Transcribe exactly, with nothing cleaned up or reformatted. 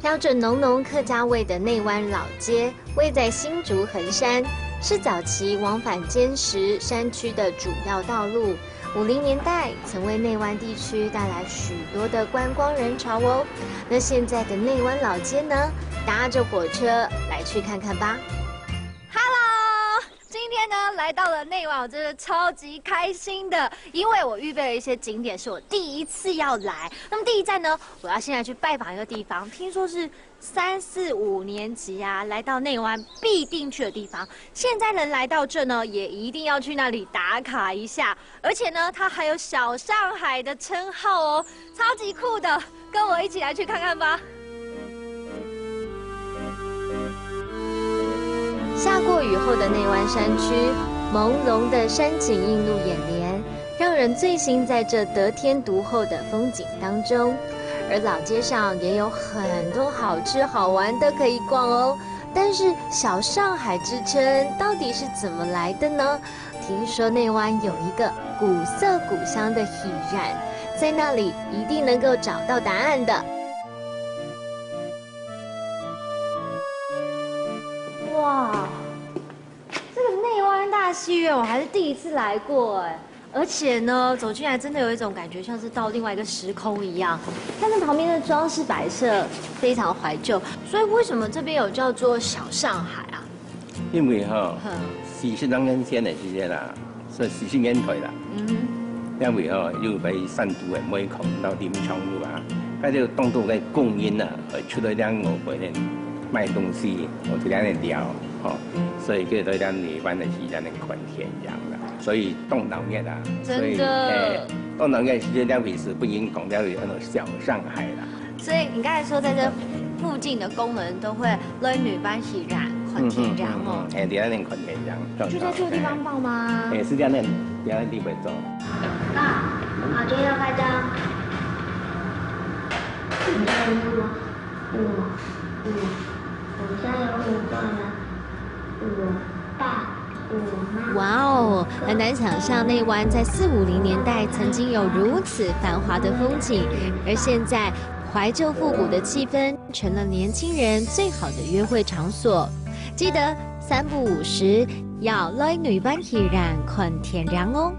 飘着浓浓客家味的内湾老街，位在新竹横山，是早期往返尖石山区的主要道路。五零年代曾为内湾地区带来许多的观光人潮哦。那现在的内湾老街呢？搭着火车来去看看吧。Hello，今天呢来到了内湾，我真的超级开心的，因为我预备了一些景点是我第一次要来。那么第一站呢，我要先来去拜访一个地方，听说是三四五年级啊，来到内湾必定去的地方。现在能来到这呢，也一定要去那里打卡一下。而且呢，它还有小上海的称号哦，超级酷的，跟我一起来去看看吧。下过雨后的内湾山区，朦胧的山景映入眼帘，让人醉心在这得天独厚的风景当中。而老街上也有很多好吃好玩的可以逛哦。但是小上海之称到底是怎么来的呢？听说内湾有一个古色古香的戏院，在那里一定能够找到答案的。哇，这个内湾大戏院我还是第一次来过哎，而且呢，走进来真的有一种感觉，像是到另外一个时空一样。它那旁边的装饰摆设非常怀旧，所以为什么这边有叫做小上海啊？因为哈，四十零年前的时间啦，是四十年代啦，因为哈，又被山都的煤矿到林场路啊，佢就当多个工人啊，出来两个回来卖东西，我就两个聊，吼，所以就在两个班的时间能看天阳啦，所以当闹热啊，所以，真的。哎，当闹热时间两回事，不应讲两回那种小上海啦。所以你刚才说在这附近的工人都会来内湾戏院看天阳哦。嗯，嗯，嗯，嗯，哎，在那边看天阳，就在这个地方放吗？哎，是在那，在那地方做。啊，好，今天要开张。你家有木吗？我，我，我家有五个人，我爸，我妈。哇哦，很难想象内湾在四五零年代曾经有如此繁华的风景，而现在怀旧复古的气氛成了年轻人最好的约会场所。记得三不五时要来内湾戏院看天阳哦。